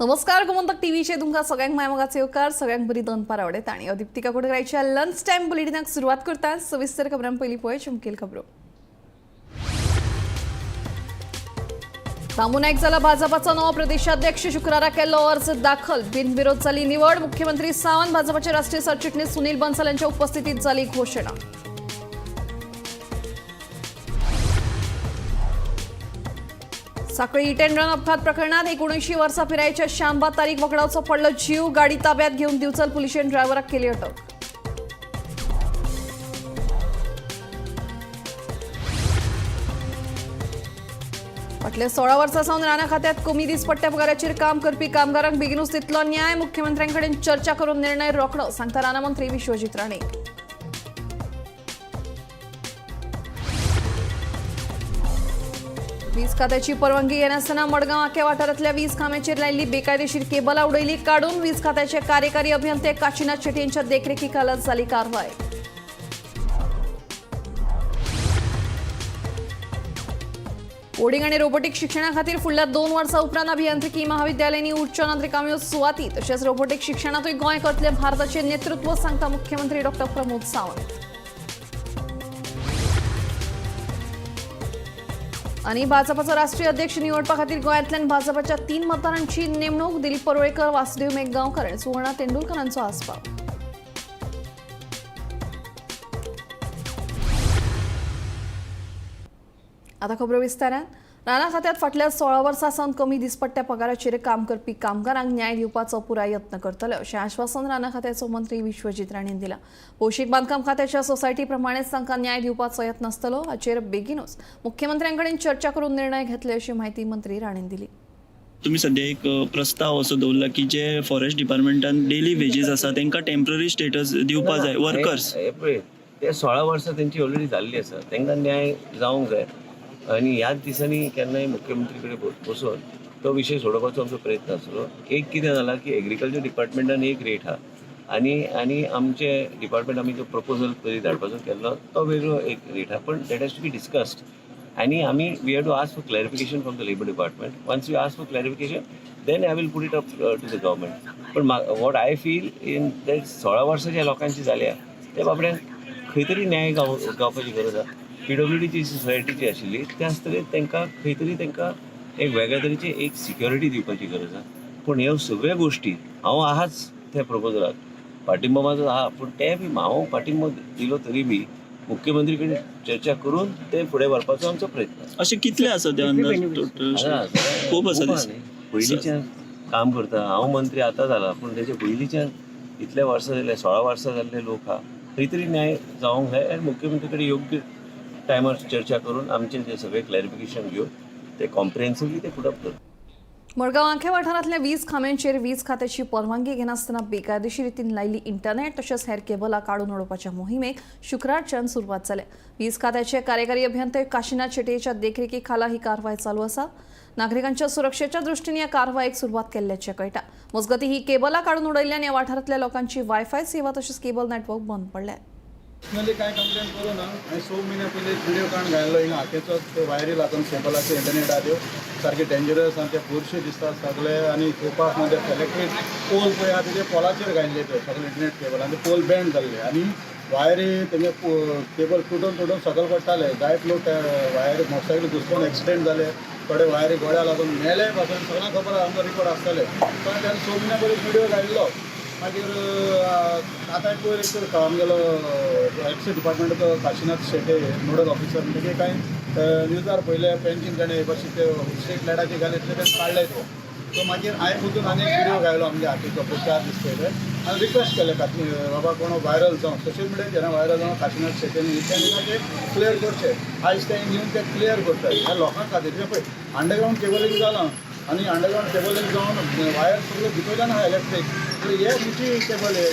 नमस्कार, गोमंतक टीव्हीचे तुमकां सगळ्यांक मायमोगाचे येवकार. सगळ्यांक बरी दनपार आवडे आणि दीप्तिका कुडकराच्या लंच टायम बुलेटिनाक सुरवात करता. सविस्तर खबरां पयलीं पळय चमकेल खबरो. दामू नायक झाला भाजपाचा नवो प्रदेशाध्यक्ष. शुक्रारा केल्लो अर्ज दाखल. बिनविरोध झाली निवड. मुख्यमंत्री सावंत, भाजपाचे राष्ट्रीय सरचिटणीस सुनील बन्सल यांच्या उपस्थितीत झाली घोषणा. साखळी हिट अँड रन अपघात प्रकरणात 79 वर्सां पिरायेच्या शांबा तारीख वगडावचो पडलो जीव. गाडी ताब्यात घेऊन दिवचल पुलिशेन ड्रायव्हराक केली अटक. फाटल्या 16 वर्सां सावन रानां खात्यात कमी दिसपट्ट्या पगाराचेर काम करपी कामगारांक बेगिनूच दितलो न्याय. मुख्यमंत्र्यांकडेन चर्चा करून निर्णय रोखडो, सांगता रानां मंत्री विश्वजीत राणे. वीज खात्याची परवानगी घेनासतना मडगांव आख्या वाठारांतल्या वीज खांब्याचेर लायिल्ली बेकायदेशीर केबलां उडयली काडून. वीज खात्याचे कार्यकारी अभियंते काशीनाथ शेट्टी यांच्या देखरेखीखाला झाली कारवाय. कोडिंग आणि रोबोटिक शिक्षणा खातीर फुडल्या 2 वर्सां उपरांत अभियांत्रिकी महाविद्यालयांनी उच्च नात रिकाम्यो सुवाती. तशेंच रोबोटिक शिक्षणातूय गोंय करतले भारताचे नेतृत्व, सांगता मुख्यमंत्री डॉक्टर प्रमोद सावंत. आणि भाजपाचो राष्ट्रीय अध्यक्ष निवडपा खातीर गोंयांतल्यान भाजपाच्या 3 मतदारांची नेमणूक. दिलीप परुळेकर, वासुदेव मेघगांवकर आणि सुवर्णा तेंडुलकरांचो आस्पाव. आता खबरो विस्तारान. रानां खात्यात फाटल्या 16 वर्सां सावन कमी दिसपट्ट्या पगाराचेर काम करपी कामगारांक न्याय दिवपाचो पुराय यत्न करतले अशें आश्वासन रानां खात्याचो मंत्री विश्वजीत राणेन दिला. भौशीक बांदकाम खात्याच्या सोसायटी प्रमाणेच तांकां न्याय दिवपाचो यत्न आसतलो. हाचेर बेगीनूच मुख्यमंत्र्यांकडेन चर्चा करून निर्णय घेतले अशी म्हायती मंत्री राणेन दिली. तुम्ही सध्या एक प्रस्ताव असो दवरला की जे फॉरेस्ट डिपार्टमेंटान डेली वेजीस आसा तांकां टेम्पररी स्टेटस दिवपा जाय वर्कर्स. हे पळय, ते 16 वर्सां तेंची ऑलरेडी जाल्ली आसा, तांकां न्याय जावंक जाय आनी ह्याच दिसांनी केन्नाय मुख्यमंत्री कडेन बसून तो विशय सोडोवपाचो आमचो प्रयत्न आसलो. एक कितें जाला की एग्रीकल्चर डिपार्टमेंटान एक रेट आहा आनी आनी आमचे डिपार्टमेंट आमी जो प्रपोजल पयलीं धाडपाचो केल्लो तो वेगळो एक रेट आहा, पण that has to be discussed आनी आमी we have to ask for clarification from the labour department. Once you ask for clarification, then I will put it up to the government. पण what I feel in that 16 वर्सां ज्या लोकांची जाल्या त्या बाबड्यांक खंय तरी न्याय गावपाची गरज आहा. पीडब्ल्यूडीची सोसायटीची आशिल्ली त्याच तरेन तांकां खंय तरी तांकां एक वेगळ्या तरेची एक सिक्युरिटी दिवपाची गरज आहा. पूण ह्यो सगळ्यो गोश्टी हांव आहाच त्या प्रपोजलाक पाठिंबो म्हाजो आहा, पूण ते बी हांव पाठिंबो दिलो तरी बी मुख्यमंत्री कडेन चर्चा करून ते फुडें व्हरपाचो आमचो प्रयत्न. अशे कितले आसा ते अंदाज टोटल? खूब आसा दिसता. पयलींच्यान काम करता. हांव मंत्री आतां जाला, पूण तेजे पयलींच्यान इतले वर्सां जाले, 16 वर्सां जाल्ले लोक आहा. खंय तरी न्याय जावंक जाय आनी मुख्यमंत्री कडेन योग्य टायमार चर्चा करून आमचे जे सगळे क्लॅरिफिकेशन घेवन ते कॉम्प्रिहेन्सिवली ते पुट अप करता. मडगांव आख्या वाठारांतल्या वीज खांब्यांचेर वीज खात्याची परवानगी घेनासतना बेकायदेशीर रितीन लायिल्ली इंटरनेट तशेंच हेर केबलां काडून उडोवपाच्या मोहिमेक शुक्रारच्यान सुरवात जाल्या. वीज खात्याचे कार्यकारी अभियंते काशीनाथ शेटयेच्या देखरेखी खाला ही कारवाय चालू आसा. नागरिकांच्या सुरक्षेच्या दृष्टीने या कारवायेक सुरवात केल्ल्याचें कळटा. मजगतीं ही केबलां काडून उडयल्ल्यान ह्या वाठारांतल्या लोकांची वायफाय सेवा तशेंच केबल नेटवर्क बंद पडलें. पर्सनली कांय कंप्लेन करूं ना. हांवें 6 म्हयन्या पयलीं एक व्हिडियो काडून घायल्लो हिंगा आकेचो वायरी लागून केबलाचे इंटरनेट आहा त्यो सारके डेंजरस आनी ते बुरशे दिसता सगळे आनी थोपाक न्हू ते इलेक्ट्रीक पोल पळय आहा तेजे पोलाचेर घायल्ले ते सगळे इंटरनेट केबल आनी ते पोल बँड जाल्ले आनी वायरी तेंगे केबल तुटून तुटून सकयल पडटाले. जायत लोक त्या वायरी मोटरसायकल घुसकोन एक्सिडेंट जाले, थोडे वायरी गोळ्या लागून मेले पासून. सगळ्यांक खबर आहा, आमचो रिकॉर्ड आसतले. पण तेन्ना 6 म्हयन्या पयलीं व्हिडियो घायल्लो. मागीर आतां पयर एक आमगेलो एक्स डिपार्टमेंटाचो काशीनाथ शेटे नोडल ऑफिसर म्हणटकीर कांय न्यूजार पयले पेंटींग ताणें बशें ते स्ट्रीट लायटाचे घाले तितले ताणें काडले तो. सो मागीर हांवें वचून आनी एक व्हिडियो घायलो आमगे हातीचो पळय 4 दीस पयले आनी रिक्वेस्ट केलें बाबा कोण व्हायरल जावं सोशल मिडियाचेर व्हायरल जावं काशीनाथ शेटेन तेणें क्लियर करचें. आयज तें येवन ते क्लियर करतात ह्या लोकां खातीर. पळय अंडरग्रावंड केबलींग जालां आनी अंडरग्रावंड केबलींग जावन वायर सगळ्यो भितरल्यान आहा इलेक्ट्रीक. हे खंयची केबल हे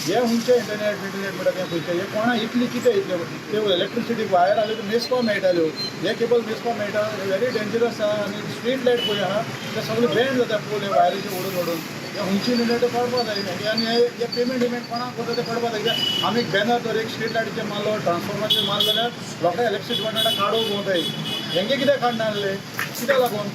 हे खंयचे इंटरनेट इंटरनेट म्हणटा तें खंयचें हे कोणा इतली कितें इतले ते इलेक्ट्रिसिटी वायर आसल्यो त्यो मेजपा मेळटाल्यो, हे केबल मेजपा मेळटा. व्हेरी डेंजरस आहा. आनी स्ट्रीट लायट पळय आहा ते सगळे बँड जाता पोल हे वायरीचे ओडून ओडून. हे खंयची इंटरनेट कळपा जाय आनी हे पेमेंट बिमेंट कोणाक करता तें कळपा जाय. कित्याक आमी बॅनर तर एक स्ट्रीट लायटीचेर मारलो, ट्रान्सफॉर्मराचेर मारलो जाल्यार लोकांक इलेक्ट्रिसिटी डिपार्टमेंटाक काडूंक भोंवताय. हेंगे कित्याक काडना आहले कित्याक लागून?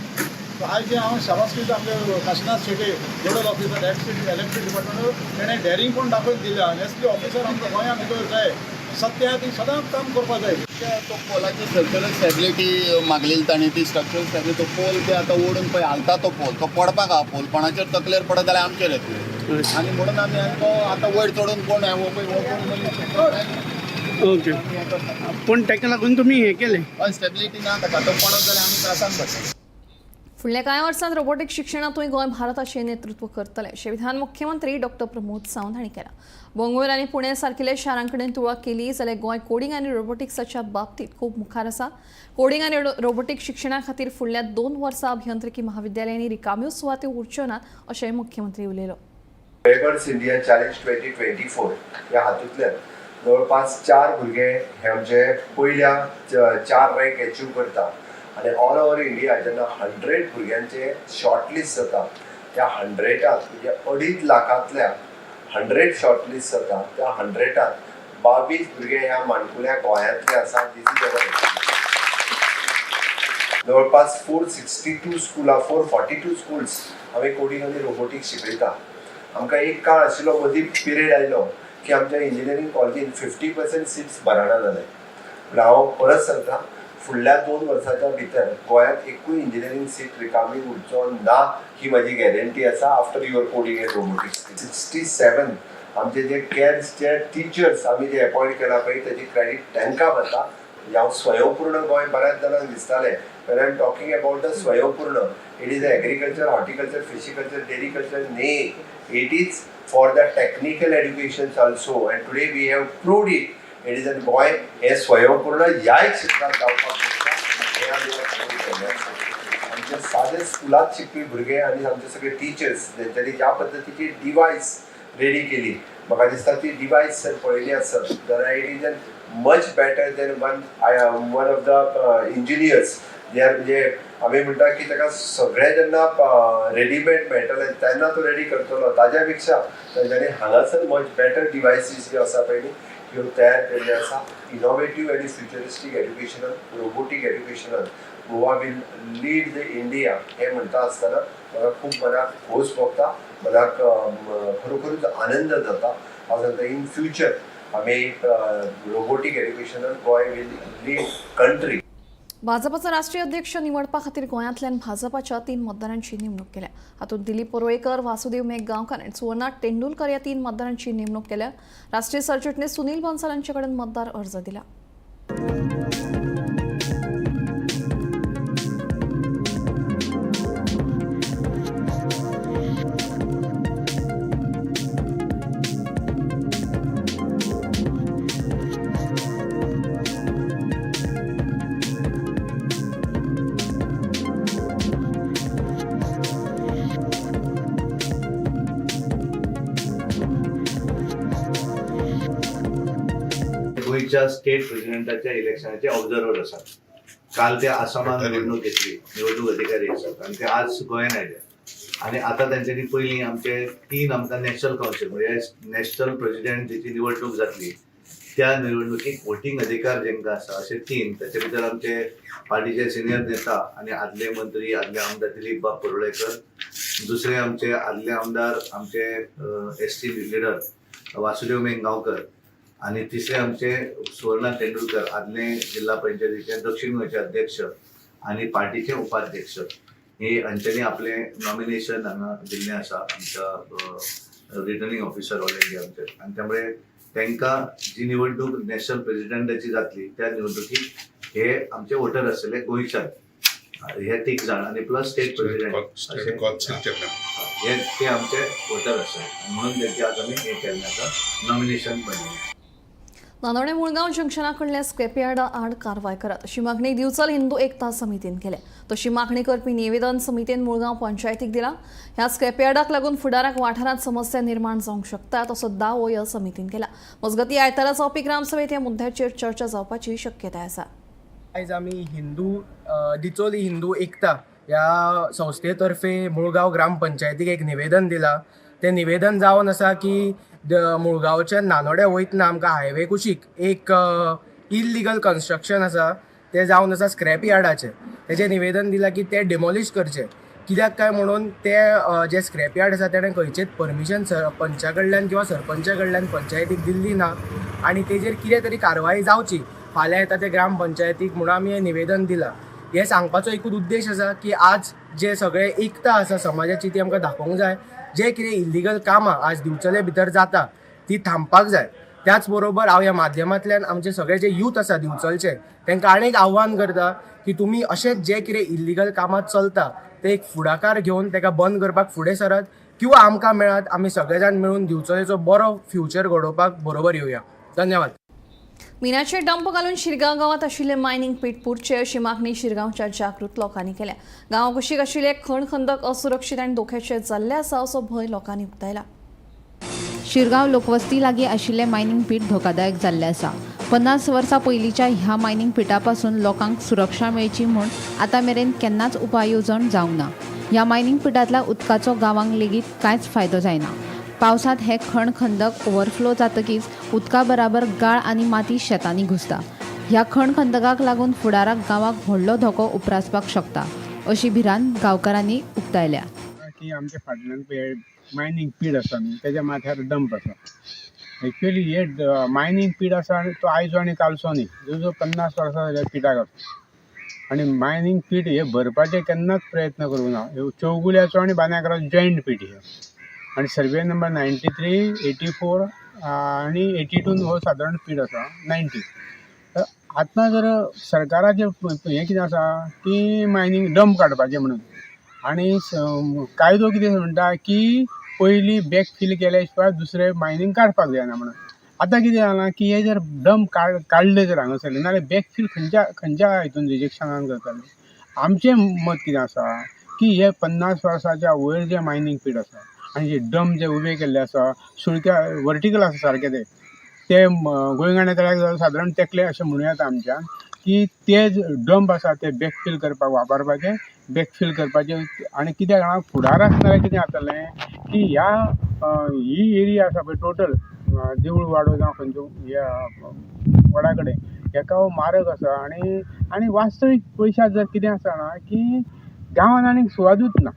सो आयज जे हांव शाबासकी दिता आमचे Kashinath Shetye, nodal officer electric department, तेणें डेरिंगपण दाखोवन दिल्या आनी असले ऑफिसर आमकां गोंया भितर जाय. सत्य आहा ती सदांच काम करपाक जाय. तो पोलाची स्ट्रक्चरल स्टेबिलिटी मागलेली ताणें, ती स्ट्रक्चरल स्टेबिलिटी तो पोल ते आतां ओडून पळय हालता, तो पोल तो पडपाक आहा. पोल कोणाचेर तकलेर पडत जाल्यार आमचेर येतले आनी म्हणून आमी तो आतां वयर चडून कोण हो पळय हो कोण मनीस. ओके, पूण ताका लागून तुमी हें केलें. हय, स्टेबिलिटी ना ताका, तो पडत जाल्यार आमी त्रासान पडटले. फुडल्या कांय वर्सांत रोबोटीक शिक्षणांतूय गोंय भारताचें नेतृत्व करतलें अशें विधान मुख्यमंत्री डॉक्टर प्रमोद सावंत हांणी केलां. बंगळूर आनी पुणे सारकिल्या शारां कडेन तुळा केली जाल्यार गोंय कोडिंग आनी रोबोटिक्साच्या बाबतींत खूब मुखार आसा. कोडिंग आनी रोबोटीक शिक्षणा खातीर फुडल्या 2 वर्सां अभियांत्रिकी महाविद्यालयांनी रिकाम्यो सुवात्यो उरच्यो नात अशेंय मुख्यमंत्री उलयलो. वेबर्स इंडिया चॅलेंज 2024 ह्या हातूंतल्यान जवळपास 4 भुरगे हे आमचे पयल्या 4 रँक एचीव करता आनी ऑल ओवर इंडिया जेन्ना 100 भुरग्यांचे शॉर्टलिस्ट जाता, त्या 100 म्हणजे 2.5 लाखांतल्या 100 शॉर्टलिस्ट जाता, त्या 100 22 भुरगे ह्या माणकुल्या गोंयांतले आसा. This is our जवळपास 462 स्कुलां, 442 स्कुल्स आमी कोडिंग आनी रोबोटिक्स शिकयता. आमकां एक काळ आशिल्लो, मदीं पिरियड आयलो की आमच्या इंजिनियरींग कॉलेजीन 50% सिट्स भरना जाले. पूण हांव परत सांगता, फुडल्या 2 वर्साच्या भितर गोंयांत एकूय इंजिनियरींग सीट रिकामी उरचो ना ही म्हाजी गॅरंटी आसा. After your coding and robotics 67 आमचे जे कॅर्सचे टिचर्स आमी जे एपॉयंट केला पळय ताची क्रेडीट तांकां वता. म्हणजे हांव स्वयंपूर्ण गोंय बऱ्याच जाणांक दिसतालें. When I am talking about the Swayampurna, it is agriculture, horticulture, fishiculture, dairyculture न्ही, it is for the technical education also, and today we have proved it. It is an Goa हें स्वयंपूर्ण ह्याय क्षेत्रांत जावपाक शकता हें आमी प्रूव केल्लें आसा. आमच्या सादे स्कुलांत शिकपी भुरगे आनी आमचे सगळे टिचर्स तेंच्यांनी ज्या पद्दतीची डिवायस रेडी केली, म्हाका दिसता ती डिवायस जर पळयली आसत जाल्यार it is an much better than one of the engineers. जे म्हणजे आमी म्हणटा की ताका सगळें जेन्ना रेडीमेड मेळटलें तेन्ना तो रेडी करतलो, ताज्या पेक्षा तेंच्यांनी हांगासर मच बेटर डिवायसीस ज्यो आसा पळय न्ही ह्यो तयार केल्ल्यो आसा. इनोवेटीव आनी फ्युचरिस्टीक एड्युकेशनान, robotic एड्युकेशनान Goa will lead the India हें म्हणटा आसतना म्हाका खूब मनाक खोस भोगता, मनाक खरोखरूच आनंद जाता. हांव सांगता, इन फ्युचर आमी रोबोटीक एड्युकेशनान गोंय will lead country. भाजपाचो राष्ट्रीय अध्यक्ष निवडपा खातीर गोंयांतल्यान भाजपाच्या 3 मतदारांची नेमणूक केल्या. हातूंत दिलीप परुळेकर, वासुदेव मेघ गांवकार आनी सुवर्णा तेंडुलकर ह्या 3 मतदारांची नेमणूक केल्या. राष्ट्रीय सरचिटणीस सुनील बन्सल हांचे कडेन मतदार अर्ज दिला. गोंयच्या स्टेट प्रेसिडेंटाच्या इलेक्शनाचे ऑब्जर्वर आसात. काल ते आसामान निवडणूक घेतली, निवडणूक अधिकारी आसात आनी ते आज गोंयान आयले आनी आतां तेंच्यांनी पयलीं आमचे 3 आमकां नॅशनल कावन्सील म्हणजे नॅशनल प्रेसिडेंट जेची निवडणूक जातली त्या निवडणुकीक वोटींग अधिकार जेंकां आसा अशे 3, ताचे भितर आमचे पार्टीचे सिनियर नेता आनी आदले मंत्री, आदले आमदार दिलीप बाब परुळेकर, दुसरे आमचे आदले आमदार आमचे S T leader Vasudev Meng Gaonkar आनी तिसरे आमचे सुवर्णा तेंडुलकर, आदले जिल्हा पंचायतीचे दक्षिण गोंयचे अध्यक्ष आनी पार्टीचे उपाध्यक्ष, हे हांच्यांनी आपलें नॉमिनेशन हांगा दिल्लें आसा आमच्या रिटर्निंग ऑफिसर ऑल इंडिया आमचे. आनी त्यामुळे तांकां जी निवडणूक नॅशनल प्रेसिडेंटाची जातली त्या निवडणुकीक हे आमचे वोटर आसतले गोंयच्यान, हे 3 जाण आनी प्लस स्टेट प्रेसिडेंट हे ते आमचे वोटर आसा, म्हणून तेंचे आज आमी हें केल्लें आसा नॉमिनेशन बनयलें. नानोडे मुळगांव जंक्शना कडल्या स्क्रॅपयार्डा आड कारवाय करात अशी मागणी दिवचल हिंदू एकता समितीन केल्या. तशी मागणी करपी निवेदन समितीन मुळगांव पंचायतीक दिला. ह्या स्क्रॅपयार्डाक लागून फुडाराक वाठारांत समस्या निर्माण जावंक शकतात असो दावो ह्या समितीन केला. मजगतीं आयतारा जावपी ग्रामसभेत ह्या मुद्द्याचेर चर्चा जावपाची शक्यताय आसा. आयज आमी हिंदू डिचोली हिंदू एकता ह्या संस्थेतर्फे मुळगांव ग्रामपंचायतीक एक निवेदन दिलां. तें निवेदन जावन आसा की मुळगांवच्या नानोड्या वयतना आमकां हायवे कुशीक एक इल्लिगल कन्स्ट्रक्शन आसा, तें जावन आसा स्क्रॅप यार्डाचें. तेजें निवेदन दिलां की तें डिमॉलिश करचें. कित्याक काय म्हणून ते जे स्क्रॅप यार्ड आसा तेणें खंयचेच परमिशन पंचा कडल्यान किंवा सरपंचा कडल्यान पंचायतीक दिल्ली ना आनी तेजेर कितें तरी कारवाई जावची फाल्यां येता ते ग्रामपंचायतीक म्हणून आमी हें निवेदन दिलां. हें सांगपाचो एकूच उद्देश आसा की आज जे सगळे एकता आसा समाजाची ती आमकां दाखोवंक जाय. जे कितें इल्लिगल कामां आज दिवचले भितर जाता ती थांबपाक जाय. त्याच बरोबर हांव ह्या माध्यमांतल्यान आमचे सगळे जे यूथ आसा दिवचलचे तांकां आनी एक आव्हान करता की तुमी अशेंच जे कितें इल्लिगल कामां चलता ते एक फुडाकार घेवन ताका बंद करपाक फुडें सरात किंवा आमकां मेळात. आमी सगळे जाण मेळून दिवचलेचो बरो फ्युचर घडोवपाक बरोबर येवया. धन्यवाद. मिनाचे डंप घालून शिरगांव गांवांत आशिल्ले मायनिंग पीट पुरचे अशी मागणी शिरगांवच्या जागृत लोकांनी केल्या. गांवा कुशीक आशिल्ले खण खंदक असुरक्षीत आनी धोक्याचे जाल्ले आसा असो भंय लोकांनी उक्तायला. शिरगांव लोकवस्ती लागीं आशिल्लें मायनिंग पीट धोकादायक जाल्लें आसा. 50 वर्सां पयलींच्या ह्या मायनिंग पिटा पासून लोकांक सुरक्षा मेळची म्हूण आतां मेरेन केन्नाच उपाय येवजण जावंक ना. ह्या मायनिंग पिटांतल्या उदकाचो गांवांक लेगीत कांयच फायदो जायना. पावसांत हे खण खंदक ओवरफ्लो जातकीच उदका बराबर गाळ आनी माती शेतांनी घुसता. ह्या खण खंदकाक लागून फुडाराक गांवाक व्हडलो धोको उप्रासपाक शकता अशी भिरांत गांवकारांनी उक्तायल्या. की आमच्या फाटल्यान पळय मायनींग पीट आसा न्ही, तेज्या माथ्यार डंप आसा. एक्चुअली हे मायनींग पीट आसा आनी तो आयचो आनी कालचो न्ही, जवळ जवळ 50 वर्सां जाल्या पिटाक आसा. आनी मायनींग पीट हे भरपाचे केन्नाच प्रयत्न करूंक ना. चौगुल्याचो आनी बांद्याकराचो जॉयंट पीट हे आनी सर्वे नंबर 93, 84 आनी 82 हो सादारण पीट आसा 90. तर आतां जर सरकाराचें हें कितें आसा की मायनींग डंप काडपाचें म्हणून, आनी कायदो कितें म्हणटा की पयलीं बॅक फील केल्या शिवाय दुसरें मायनींग काडपाक जायना म्हणून. आतां कितें जालां की हे जर डंप काडले जर हांगासरले नाल्यार बॅक फील खंयच्या खंयच्या हितून रिजेक्शनान करतले. आमचें मत कितें आसा की हे 50 वर्साच्या वयर जे मायनींग पीट आसा आनी जे डंप जे उबे केल्ले आसा सुळक्या वर्टिकल आसा सारके ते ते गोंयगाणे तळ्याक सादारण तेकले अशें म्हणूं येता आमच्यान की ते डंप आसा ते बॅकफील करपाक वापरपाचे, बॅकफील करपाचे. आनी कित्याक जाणा फुडाराक नाल्यार कितें जातलें की ह्या ही एरिया आसा पळय टोटल देवूळ वाडो जावं खंयचो ह्या वडा कडेन हेका हो मारक आसा. आनी आनी वास्तवीक पयशांत जर कितें आसा ना की गांवांत आनीक सुवातूच ना.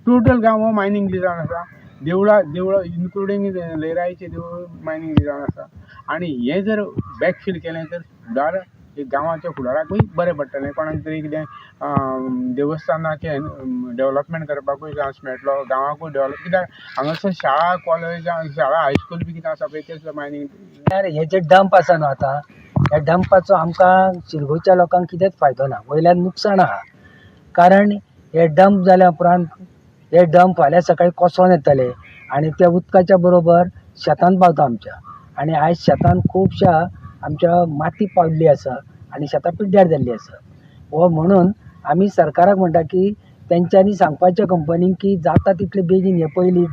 टोटल गांव हो मायनींग लिजान आसा. देवळां देवळां इन्क्लुडींग लयराईचें देवूळ मायनींग लिजान आसा. आनी हें जर बॅकफील केलें तर फुडार गांवाच्या फुडाराकूय बरें पडटलें. कोणाक तरी कितें देवस्थानाचें डेवलपमेंट करपाकूय चान्स मेळटलो, गांवाकूय डेवलप. कित्याक हांगासर शाळा कॉलेज शाळा हायस्कूल बी कितें आसा पळय तें सुद्दां मायनींग. हे जे डंप आसा न्हू आतां, ह्या डंपाचो आमकां शिरगांवच्या लोकांक कितेंच फायदो ना, वयल्यान नुकसाण आहा. कारण हे डंप जाल्या उपरांत हे डंप फाल्यां सकाळीं कोसळोन येतले आनी त्या उदकाच्या बरोबर शेतान पावता आमच्या. आनी आयज शेतान खुबश्या आमच्या माती पाविल्ली आसा आनी शेतां पिड्ड्यार जाल्लीं आसा. हो म्हणून आमी सरकाराक म्हणटा की तेंच्यांनी सांगपाचें कंपनीक की जाता तितले बेगीन हे पयलीं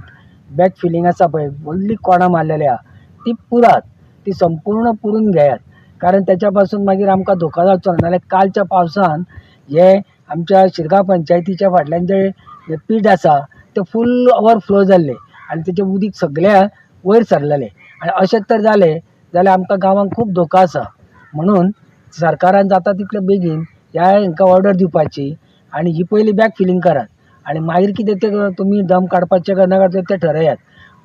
बॅक फिलींग आसा पळय व्हडली कोणां मारलेली आहा ती पुरात, ती संपूर्ण पुरून घेयात. कारण तेच्या पासून मागीर आमकां धोका जावचो ना. नाल्यार कालच्या पावसान हे आमच्या शिरगांव पंचायतीच्या फाटल्यान जे पीट आसा ते फूल ओवरफ्लो जाल्ले आनी तेचें उदीक सगळ्या वयर सरलेलें. आनी अशेंच तर जालें जाल्यार आमकां गांवांक खूब धोका आसा. म्हणून सरकारान जाता तितले बेगीन ह्या हांकां ऑर्डर दिवपाची आनी ही पयली बॅक फिलींग करात आनी मागीर कितें तें तुमी डंप काडपाचें काय ना काडपाचें तें ठरयात.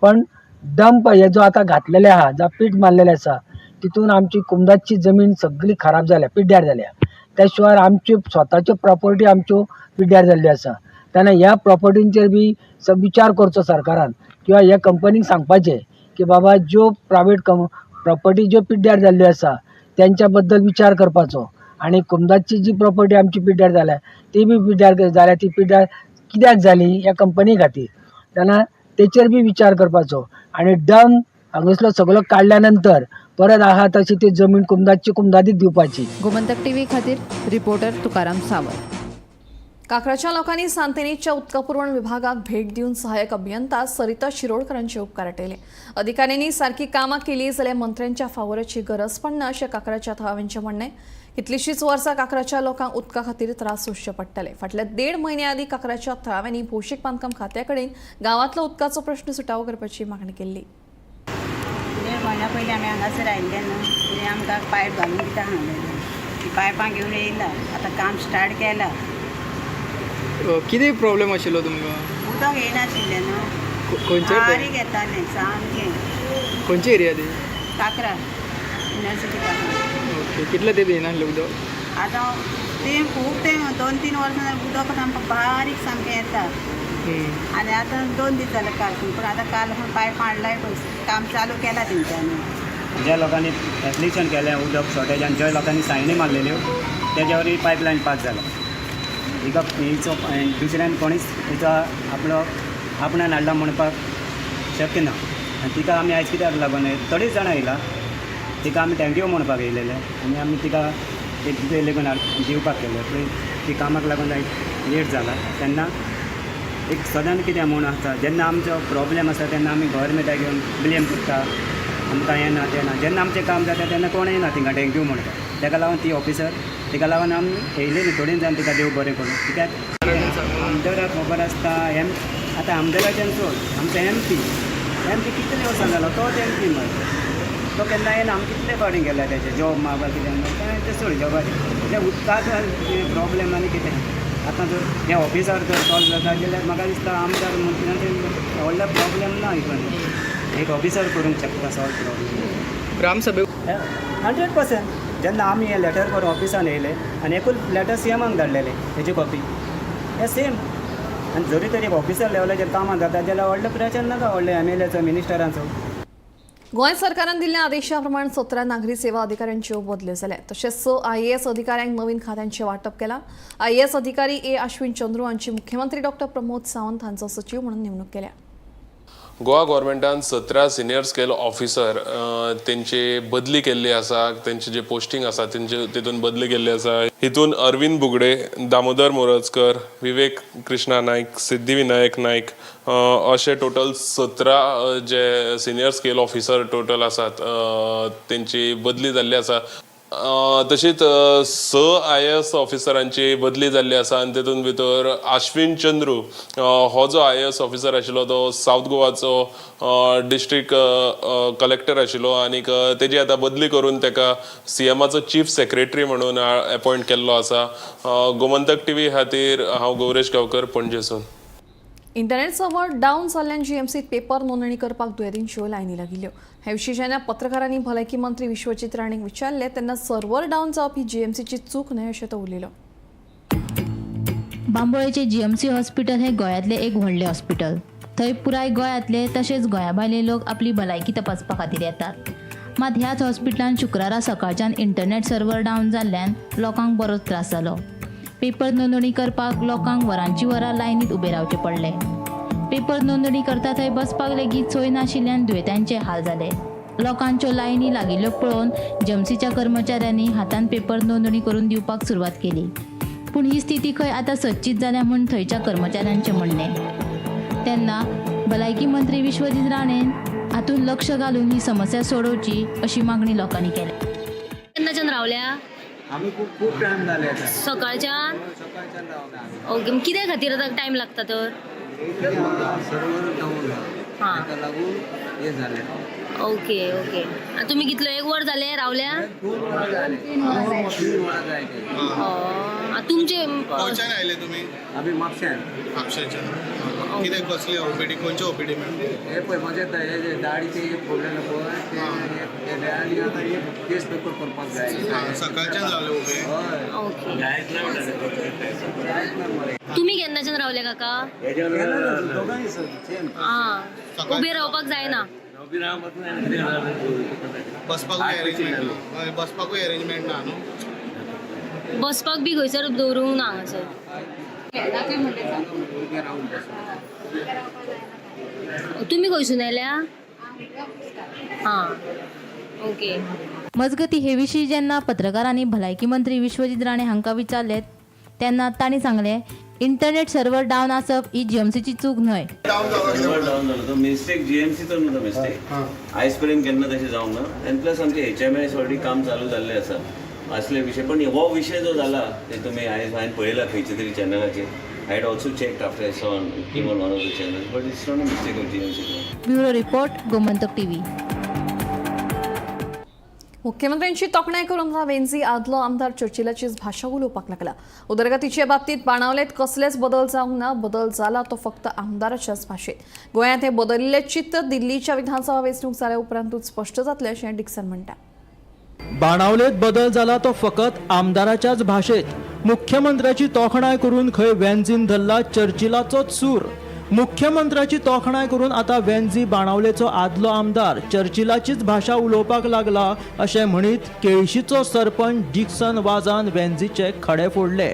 पण डंप हे जो आतां घातलेले आहा, जावं पीट मारलेलें आसा, तितून आमची कुमदाची जमीन सगळी खराब जाल्या, पिड्ड्यार जाल्या. त्या शिवाय आमच्यो स्वताच्यो प्रॉपर्टी आमच्यो पिड्ड्यार जाल्ल्यो आसा. तेन्ना ह्या प्रॉपर्टींचेर बी विचार करचो सरकारान किंवा ह्या कंपनीक सांगपाचें की बाबा ज्यो प्रायवेट प्रॉपर्टी ज्यो पिड्ड्यार जाल्ल्यो आसा तेंच्या बद्दल विचार करपाचो. आनी कुमदाची जी प्रॉपर्टी आमची पिड्ड्यार जाल्या ती बी पिड्ड्यार जाल्या, ती पिड्ड्यार कित्याक जाली ह्या कंपनी खातीर, तेन्ना तेचेर बी विचार करपाचो. आनी डंप हांगासलो सगळो काडल्या नंतर परत आहा तशी ती जमीन कुमदाची कुमदादीच दिवपाची. गोमंतक टीव्ही खातीर रिपोर्टर तुकाराम सावंत. काकराच्या लोकांनी सांतेरीच्या उदका पुरवण विभागाक भेट दिवन सहाय्यक अभियंता सरिता शिरोडकरांचे उपकार आटयले. अधिकाऱ्यांनी सारकी कामां केली जाल्यार मंत्र्यांच्या फावोराची गरज पडना अशें काकराच्या थळाव्यांचें म्हणणें. कितलीशींच वर्सां काकराच्या लोकांक उदका खातीर त्रास सोंसचे पडटले. फाटल्या 1.5 म्हयन्या आदीं काकराच्या थळाव्यांनी भौशीक बांदकाम खात्या कडेन गांवांतलो उदकाचो प्रश्न सुटावो करपाची मागणी केल्ली. 1.5 म्हयन्या पयलीं आमी हांगासर आयिल्ले न्हू, तेणी आमकां पायप घालून दिता सांगलेलें. ती पायपां घेवन येयला, आतां काम स्टार्ट केलां. कितें प्रॉब्लेम आशिल्लो तुमकां? उदक येयनाशिल्लें न्हू. खंयचेर तें? बारीक येतालें सामकें. खंयची एरिया ती? काकरा, युनिवर्सिटी काकरा. ओके, कितले तेंप येयनासलें उदक? आतां तें खूब तें 2-3 वर्सां जालीं उदक सामकें बारीक सामकें येता. आनी आतां 2 दीस जाले कालसून, पूण आतां काल पायप हाडलाय, काम चालू केलां तेंच्यांनी. ज्या लोकांनी एप्लिकेशन केलें उदक शॉर्टेजान, ज्या लोकांनी सायनी मारलेल्यो तेज्यावर ही पायपलायन पास जाला. हिका हिचो दुसऱ्यान कोणीच हिचो आपलो आपणान हाडला म्हणपाक शक्य ना. आनी तिका आमी आयज कित्याक लागून थोडीच जाणां येयला, तिका आमी thank you म्हणपाक येयलेले आनी आमी तिका एक कितें लेगून दिवपाक केलें, पूण ती कामाक लागून आयज लेट जाला. तेन्ना एक सदांच कितें म्हूण आसता, जेन्ना आमचो प्रॉब्लेम आसता तेन्ना आमी गव्हर्मेंटाक घेवन ब्लेम करता, आमकां हें ना तें ना. जेन्ना आमचें काम जाता तेन्ना कोण येना तिंगा thank you म्हणटा. तेका लागून ती ऑफिसर, तिका लागून आमी येयलेली थोडीं जाण तिका देव बरें करूं. कित्याक आमदाराक खबर आसता, एम आतां आमदाराच्यान सोड, आमचो एम पी कितले वर्सां जालो तोच एम पी मरे, तो केन्ना येना. आमी कितले फावटी गेल्या तेजे जॉब मागपाक कितें तें सोड जॉबाचें, म्हणजे उदकाचो प्रॉब्लेम आनी कितें. आतां जर हे ऑफिसर जर सॉल्व जाता जाल्यार म्हाका दिसता आमदार मंत्र्यांचे व्हडलो प्रॉब्लेम ना इवन, एक ऑफिसर करूंक शकता सॉल्व प्रॉब्लेम. ग्रामसभे 100%. जेन्ना आमी हें लेटर करून ऑफिसान येयले आनी एकूच लेटर सी एमाक धाडलेलें हेजी कॉपी हे सेम. आनी जरी तरी ऑफिसर लेवलाचेर कामां जाता जाल्यार व्हडलो प्रेशर नाका व्हडले एम एल एचो मिनिस्टरांचो. गोंय सरकारान दिल्ल्या आदेशा प्रमाण 17 नागरी सेवा अधिकाऱ्यांच्यो बदल्यो जाल्या. तशेंच 6 IAS अधिकाऱ्यांक नवीन खात्यांचें वांटप केलां. IAS अधिकारी ए अश्विन चंद्रू हांची मुख्यमंत्री डॉक्टर प्रमोद सावंत हांचो सचीव म्हणून नेमणूक केल्या. गोवा गव्हर्मेंटान 17 सिनियर स्केल ऑफिसर तेंची बदली केल्ली आसा, तेंचे जे पोस्टिंग आसा तेंचे तितून बदली केल्ली आसा. हितून अरविंद बुगडे, दामोदर मोरजकर, विवेक कृष्णा नायक, सिद्धी विनायक नायक अशे टोटल 17 जे सिनियर स्केल ऑफिसर टोटल आसात तेंची बदली जाल्ली आसा. तशीच 6 IAS ऑफिसरांची बदली जाल्ली आसा आनी तितून भितर अश्विन चंद्रू हो जो IAS officer आशिल्लो तो सावथ गोवाचो डिस्ट्रिक्ट कलेक्टर आशिल्लो आनीक तेजी आतां बदली करून तेका सीएमाचो चीफ सेक्रेटरी म्हणून एपॉयंट केल्लो आसा. गोमंतक टीव्ही खातीर हांव गौरेश गांवकर, पणजेसून. इंटरनेट सर्व्हर डावन जाल्ल्यान जीएमसीत पेपर नोंदणी करपाक दुयेंतींच्यो लायनी लागिल्ल्यो. हे विशीं जेन्ना पत्रकारांनी भलायकी मंत्री विश्वजीत राणेक विचारलें तेन्ना सर्व्हर डावन जावप ही जीएमसीची चूक न्हय अशें तो उलयलो. बांबोळेचे जीएमसी हॉस्पिटल हे गोंयांतलें एक व्हडलें हॉस्पिटल. थंय पुराय गोंयांतले तशेंच गोंया भायले लोक आपली भलायकी तपासपा खातीर येतात. मात ह्याच हॉस्पिटलान शुक्रारा सकाळच्यान इंटरनेट सर्व्हर डावन जाल्ल्यान लोकांक बरोच त्रास जालो. पेपर नोंदणी करपाक लोकांक वरांची वरां लायनीत उबे रावचें पडलें. पेपर नोंदणी करता थंय बसपाक लेगीत सोय नाशिल्ल्यान दुयेंतांचे हाल जाले. लोकांच्यो लायनी लागिल्ल्यो पळोवन जीएमसीच्या कर्मचाऱ्यांनी हातान पेपर नोंदणी करून दिवपाक सुरवात केली. पूण ही स्थिती खंय आतां सच्चीच जाल्या म्हूण थंयच्या कर्मचाऱ्यांचें म्हणणें. तेन्ना भलायकी मंत्री विश्वजीत राणेन हातूंत लक्ष घालून ही समस्या सोडोवची अशी मागणी लोकांनी केल्या. केन्नाच्यान रावल्या? आमी खूब खूब टायम जाले आतां. सकाळच्यान? सकाळच्यान रावला. ओके, कित्या खातीर आतां टायम लागता तर? सर्वर डावन ताका लागून हें जालें. ओके ओके, तुमी कितलो एक वर जालें रावल्या? 2 वरां जालें. 3 वरां जायते. तुमचे खंयच्यान आयले तुमी? आमी म्हापश्यान. म्हापशेच्यान. कितें कसली ओपीडी, खंयचे ओपीडी मॅम? हे पळय म्हजे हे दाडीचे एक फोडलेले पळय ते आनी आतां एक केस पेपर करपाक जाय. सकाळच्यान रावले उबे? हय. ओके, तुमी केन्नाच्यान रावले काका? दोगांय सेम. आं, उबे रावपाक जायना. बसपाकूय अरेंजमेंट ना? बसपाकूय अरेंजमेंट ना न्हू? बसपाक बी खंयसर दवरूंक ना हांगासर. तुमी खंयसून आयल्या? हां, ओके. मजगती हे विशीं जेन्ना पत्रकारांनी भलायकी मंत्री विश्वजीत राणे हांकां विचारलें तेन्ना तांणी सांगलें, इंटरनेट सर्व्हर डावन आसप ही जीएमसीची चूक न्हय. सर्वर डावन जालो तो मिस्टेक जीएमसीचो न्हू, तो मिस्टेक आयज पर्यंत केन्ना तशें जावंक ना. आनी प्लस आमचे HMIS already काम चालू जाल्लें आसा असले विशय. पण हो विशय जो जाला ते तुमी आयज हांवें पळयला खंयच्या तरी चॅनलाचेर. I had also checked after I saw on came on one of the channels, but it's not a mistake of GMC. Bureau report, Gomantak TV. मुख्यमंत्र्यांची तोखणाय करून वेंझी आदलो आमदार चर्चिलाचीच भाशा उलोवपाक लागला. उदरगतीचे बाबतीत बाणावलेत कसलेच बदल जावंक ना, बदल जाला तो फक्त आमदाराच्याच भाशेत. गोंयांत हे बदलिल्लें चित्र दिल्लीच्या विधानसभा वेंचणूक जाल्या उपरांतूच स्पश्ट जातलें अशें डिक्सन म्हणटा. बाणावलेत बदल जाला तो फकत आमदाराच्याच भाशेत. मुख्यमंत्र्याची तोखणाय करून खंय वेंझीन धरला चर्चिलाचोच सूर. मुख्यमंत्र्याची तोखणाय करून आतां वेंझी बाणावलेचो आदलो आमदार चर्चिलाचीच भाशा उलोवपाक लागला अशें म्हणीत केळशीचो सरपंच डिक्सन वाजान वेंझीचे खडे फोडले.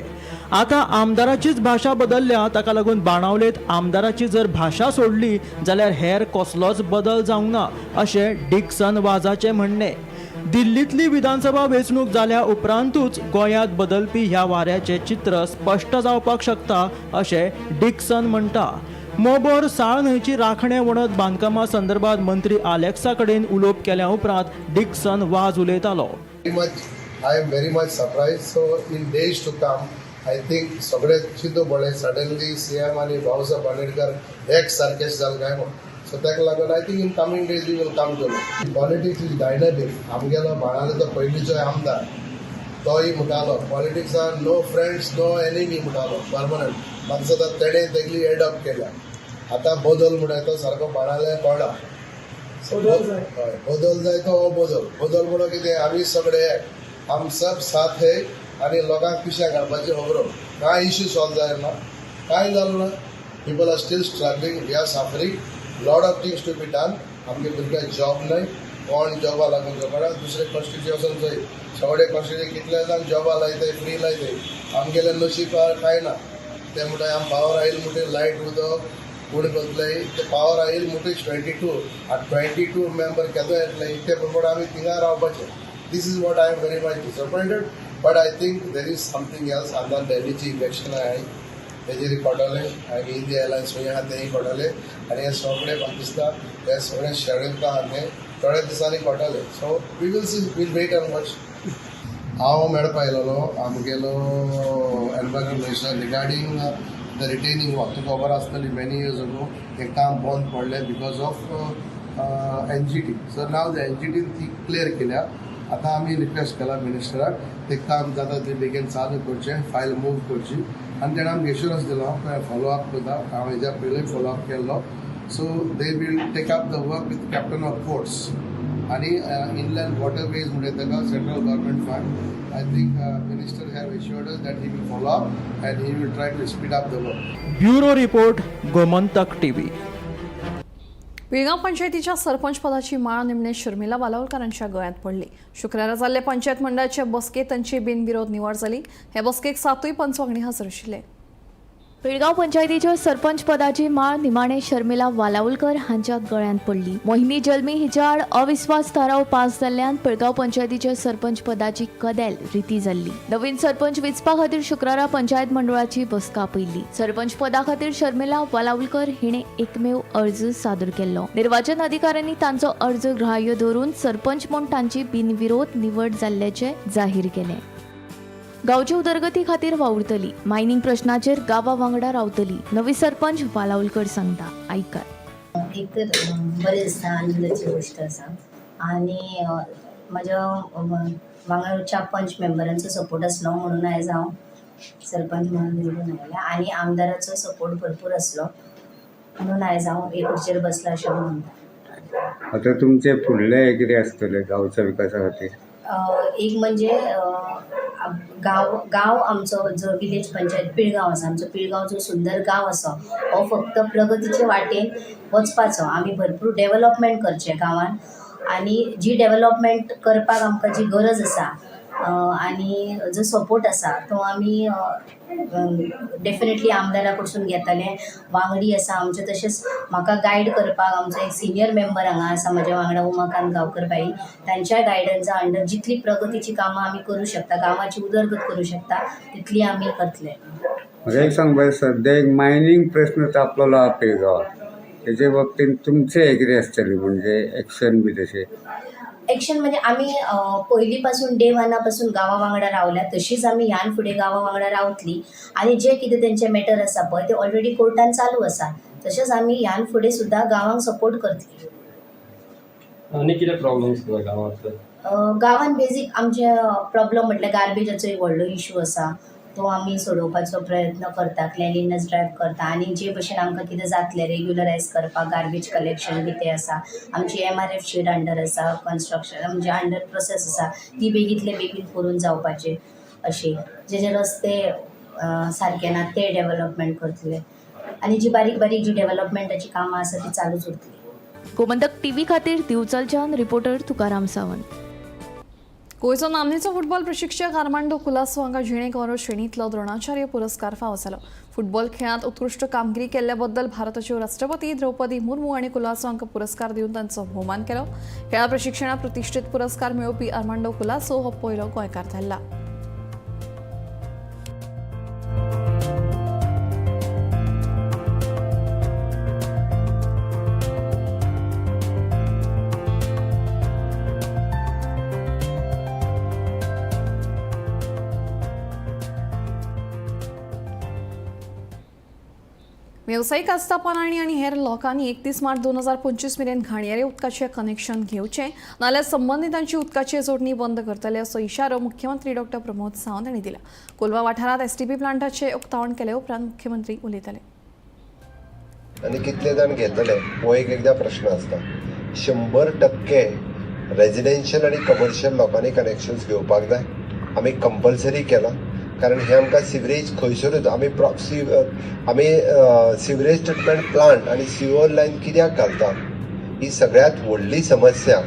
आतां आमदाराचीच भाशा बदलल्या, ताका लागून बाणावलेत आमदाराची जर भाशा सोडली जाल्यार हेर कसलोच बदल जावंक ना अशें डिक्सन वाजाचें म्हणणें. दिल्लींतली विधानसभा वेंचणूक जाल्या उपरांतूच गोंयांत बदलपी ह्या वाऱ्याचें चित्र स्पश्ट जावपाक शकता अशें डिक्सन म्हणटा. मोबोर साळ न्हंयची राखणे वणत बांदकामा संदर्भात मंत्री आलेक्सा कडेन उलोवप केल्या उपरांत डिक्सन वाज उलयतालो. Much, I am very much surprised. So in days to come, I think सगळे चिंतू पडले सडनली सीएम आनी भाऊसाहेब आंबेडकर एक सारकेच जाले काय म्हूण. सो ताका लागून I think in coming days we will come to know. Politics is dynamic. आमगेलो बाणावलेचो पयलींचो आमदार तोय म्हणटालो, politics are no friends, no enemy म्हणटालो परमनंट. म्हाका दिसता तेणें तेगली एडॉप्ट केल्या. आतां बदल म्हणटा तो सारको बाणावले कळ्ळा. हय, बदल जाय तो हो बदल. बदल म्हणून कितें, आमी सगळे एक, हम सब साथ है. आनी लोकांक पिश्या घालपाची खबरो. कांय इश्यू सॉल्व जायना, कांय जालो ना. People are still struggling, we are suffering, lot of things to be done. आमगे भुरग्यांक जॉब न्हय, कोण जॉबा लागून जगना. दुसरे कॉन्स्टिट्युशन थंय सगळे कॉन्स्टिट्युशन कितले जाण जॉबा लायताय, फ्री लायताय. आमगेले नशीब कांय ना. ते म्हणटा आम पावर आयल म्हणटकीर लायट उदक कोण करतले ते. पावर आयल म्हणटकीर 22 आतां 22 मेंबर केदो येतले, इतले प्रमाणे आमी थिंगा रावपाचें. This is what I am very much disappointed, but I think there is something else. आतां दिल्लीची इलेक्शन आहाय, तेजेर कळटलें. आनी इंडिया अलायन्स खंय आहा तेंय कळटलें. आनी हें सगळें म्हाका दिसता हें सगळें शेड्यूल आहा तें थोड्या दिसांनी कळटलें. So we will see, will wait and watch. हांव मेळपा आयलेलो आमगेलो environment minister regarding the retaining wall. तुका खबर आसतली, मेनी इयर्स अगो हें काम बंद पडलें because of NGT. So now the एनजीटीन ती क्लियर केल्या. आतां आमी रिक्वेस्ट केला मिनिस्टराक, तें काम जाता तें बेगीन चालू करचें, फायल मूव करची. आनी तेणें आमकां एश्युरन्स दिलो, फॉलो अप करता. हांव हेज्या पयलीं फॉलो अप केल्लो. So they will take up the work with captain of ports आनी इनलँड वॉटरवेज म्हणटा ताका central government fund. I think minister have assured us that he will follow up and he will try to speed up the work. Bureau report, Gomantak TV. Pilgaon पंचायतीच्या सरपंच पदाची माळ निमणे शर्मिला वालावलकरांच्या गळ्यांत पडली. शुक्रारा जाल्ले पंचायत मंडळाचे बसकेत तांची बिनविरोध निवड जाली. हे बसकेक सातूय पंच वांगडी हजर आशिल्ले. पिळगांव पंचायतीच्या सरपंच पदाची माळ निमाणे शर्मिला वालावलकर हांच्या गळ्यांत पडली. मोहिनी जल्मी हिच्या आड अविस्वास थाराव पास जाल्ल्यान पिळगांव पंचायतीच्या सरपंच पदाची कदेल रिती जाल्ली. नवीन सरपंच वेंचपा खातीर शुक्रारा पंचायत मंडळाची बसका आपयल्ली. सरपंच पदा खातीर शर्मिला वालावलकर हिणे एकमेव अर्ज सादर केल्लो. निर्वाचन अधिकाऱ्यांनी तांचो अर्ज ग्राह्य धरून सरपंच म्हूण तांची बिनविरोध निवड जाल्ल्याचें जाहीर केलें. गांवच्या उदरगती खातीर वावुरतली, मायनिंग प्रश्नाचेर गांवा वांगडा रावतली, नवी सरपंच वालावलकर सांगता, आयकात. एक तर बरें दिसता, आनंदाची गोश्ट आसा. आनी म्हाज्या वांगडा चार पंच मेंबरांचो सपोर्ट आसलो म्हणून आयज हांव सरपंच म्हणून निवडून आयलें. आनी आमदाराचो सपोर्ट भरपूर आसलो म्हणून आयज हांव हे खुर्चेर बसलां अशें हांव म्हणटा. आतां तुमचें फुडलें कितें आसतलें गांवच्या विकासा खातीर? एक म्हणजे गांव गांव आमचो जो विलेज पंचायत पिळगांव आसा, आमचो पिळगांव जो सुंदर गांव आसा, हो फक्त प्रगतीचे वाटेन वचपाचो. आमी भरपूर डेवलपमेंट करचें गांवान आनी जी डेवलपमेंट करपाक आमकां जी गरज आसा आनी जो सपोर्ट आसा तो आमी डेफिनेटली आमदारा कडसून घेतले. वांगडी आसा आमचे, तशेंच म्हाका गायड करपाक आमचो एक सिनियर मेंबर हांगा आसा म्हज्या वांगडा, उमाकांत गांवकर भाई. तांच्या गायडन्सा अंडर जितली प्रगतीची कामां आमी करूं शकता, गांवाची उदरगत करूं शकता, तितली आमी करतले. म्हाका एक सांग पळय, सद्या एक मायनींग प्रस्न तापलेलो आहा पिळगांवात, तेजे बाबतींत तुमचें हें कितें आसतलें, म्हणजे एक्शन बी तशें? एक्शन म्हणजे आमी पयलीं पासून, डे वना पासून गांवा वांगडा रावल्या, तशीच आमी ह्यान फुडें गांवा वांगडा रावतली. आनी जे कितें तेंचे मॅटर आसा पळय, ते ऑलरेडी कोर्टान चालू आसा. तशेंच आमी ह्यान फुडें सुद्दां गांवांक सपोर्ट करतली. आनी कितें प्रॉब्लम्स आसा गांवांत? गांवांत बेजीक आमचे प्रॉब्लम म्हटल्यार गार्बेजाचो एक व्हडलो इशू आसा, तो आमी सोडोवपाचो प्रयत्न करता, क्लिनलीनस ड्रायव करता आनी जे भशेन आमकां कितें जातलें रेग्युलरायज करपाक गार्बेज कलेक्शन बी तें आसा. आमची एमआरएफ शीड अंडर आसा कन्स्ट्रक्शन, म्हणजे अंडर प्रोसेस आसा, ती बेगींतले बेगीन करून जावपाची. अशी जे जे रस्ते सारके ना ते डेवलपमेंट करतले आनी जी बारीक बारीक जी डेवलपमेंटाची कामां आसा ती चालूच उरतली. गोमंतक टीव्ही खातीर दिवचलच्यान रिपोर्टर तुकाराम सावंत. गोंयचो नामनेचो फुटबॉल प्रशिक्षक आर्मांडो कुलासो हांकां जिणे गौरव श्रेणींतलो द्रोणाचार्य पुरस्कार फावो जालो. फुटबॉल खेळांत उत्कृश्ट कामगिरी केल्ल्या बद्दल भारताच्यो राष्ट्रपती द्रौपदी मुर्मू हांणी कुलासो हांकां पुरस्कार दिवन तांचो भोवमान केलो. खेळा प्रशिक्षणात प्रतिश्ठीत पुरस्कार मेळोवपी आर्मांडो कुलासो हो पयलो गोंयकार थारला. वेवसायीक आस्थापनांनी आनी हेर लोकांनी 31 मार्च 2025 मेरेन घाणयारे उदकाचें कनेक्शन घेवचें, नाल्यार संबंदितांची उदकाची जोडणी बंद करतले असो इशारो मुख्यमंत्री डॉक्टर प्रमोद सावंत हांणी दिला. कोलवा वाठारांत एसटीपी प्लांटाचें उक्तावण केले उपरांत मुख्यमंत्री उलयताले. आनी कितले जाण घेतले हो एक एकदां प्रश्न आसता. 100% रेजिडेन्शियल आनी कमर्शियल लोकांनी कनेक्शन्स घेवपाक जाय. आमी कंपल्सरी केलां, कारण हे आमकां सिवरेज खंयसरूच आमी आमी सिवरेज ट्रिटमेंट प्लांट आनी सिवर लायन कित्याक घालता ही सगळ्यांत व्हडली समस्या.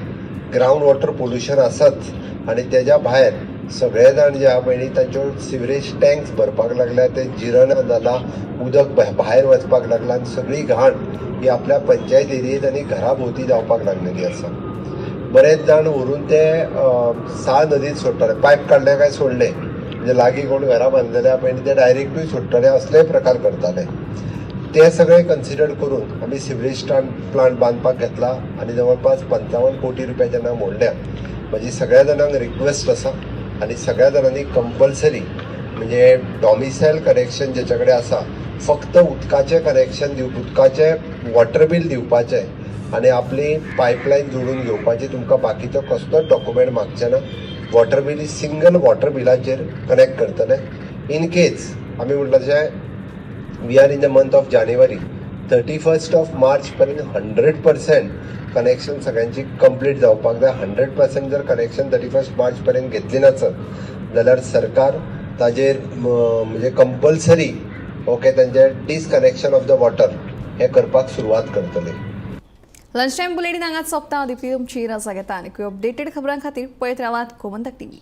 ग्रावंड वॉटर पोल्युशन आसाच आनी तेज्या भायर सगळे जाण जे आहा पळय न्ही तांच्यो सिवरेज टँक्स भरपाक लागल्या, ते जिरना जाला, उदक भायर वचपाक लागलां आनी सगळी घाण ही आपल्या पंचायत एरियेंत आनी घरा भोंवती जावपाक लागलेली आसा. बरेच जाण व्हरून ते साळ नदीत सोडटाले, पायप काडले काय सोडले, म्हणजे लागीं कोण घरां बांदलेले आहा पळय न्ही ते डायरेक्टूय सोडटाले, असलेय प्रकार करताले. ते सगळे कन्सिडर करून आमी सिवरेज प्लांट बांदपाक घेतला आनी जवळपास 55 कोटी रुपया जेन्ना मोडल्या. म्हजी सगळ्या जाणांक रिक्वेस्ट आसा आनी सगळ्या जाणांनी कंपल्सरी म्हणजे डॉमिसायल कनेक्शन जेच्या कडेन आसा फक्त उदकाचें कनेक्शन दिव, उदकाचें वॉटर बील दिवपाचें आनी आपली पायपलायन जोडून घेवपाची. तुमकां बाकीचो कसलोच डॉक्युमेंट मागचे ना. वॉटर बील सिंगल वॉटर बिलाचेर कनेक्ट करतले. इन केस आमी म्हणटा तशें we are in the month of January, 31 of March पर्यंत 100% कनेक्शन सगळ्यांची कंप्लीट जावपाक जाय. 100% जर कनेक्शन 31 मार्च पर्यंत घेतली नासत जाल्यार सरकार ताजेर म्हणजे कंपल्सरी ओके तांचे डिसकनेक्शन ऑफ the water हें करपाक सुरवात करतले. लंच टायम बुलेटीन हांगाच सोंपता. दीप्ती तुमची रजा घेता आनी अपडेटेड खबरां खातीर पळयत रावात गोमंतक टीव्ही.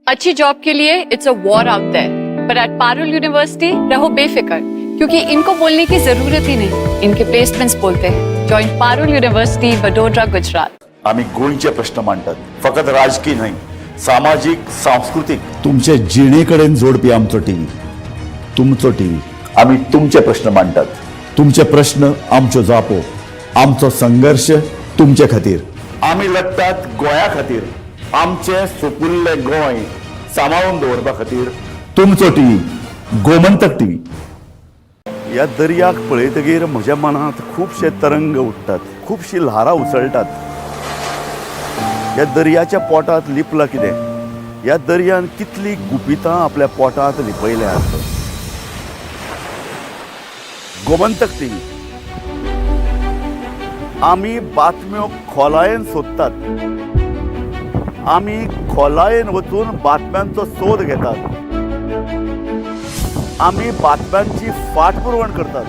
अच्छी जॉब के लिए it's a war out there, पर एट पारुल यूनिवर्सिटी रहो बेफिक्र, क्योंकि इनको बोलने की जरूरत ही नहीं, इनके प्लेसमेंट्स बोलते हैं। Join Parul university, Vadodara, Gujarat. आमी गोंयचे प्रश्न मांडटात, फकत राजकीय न्हय, सामाजीक, सांस्कृतीक, तुमचे जिणे कडेन जोडपी आमचो टीव्ही, तुमचो टीव्ही। आमी तुमचे प्रश्न मांडटात, तुमचे प्रश्न आमच्यो जापो, आमचो संघर्श तुमचे खातीर। आमी लढटात गोंया खातीर, आमचे सुपुल्ले गोंय सांबाळून दवरपा खातीर। तुमचो टीव्ही, गोमंतक टीव्ही। ह्या दर्याक पळयतगीर म्हज्या मनांत खुबशे तरंग उठ्ठात, खुबशी ल्हारां उसळटात। ह्या दर्याच्या पोटांत लिपलां कितें? ह्या दर्यान कितली गुपितां आपल्या पोटांत लिपयल्यात? गोमंतक टीव्ही, आमी बातम्यो खोलायेन सोदतात, आमी खोलायेन वचून बातम्यांचो सोद घेतात, आमी बातम्यांची फाटपुरवण करतात,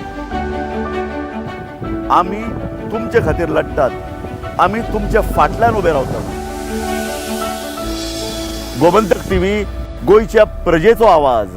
आमी तुमचे खातीर लढटात, आमी तुमच्या फाटल्यान उबे रावतात। गोमंतक टीव्ही, गोंयच्या प्रजेचो आवाज।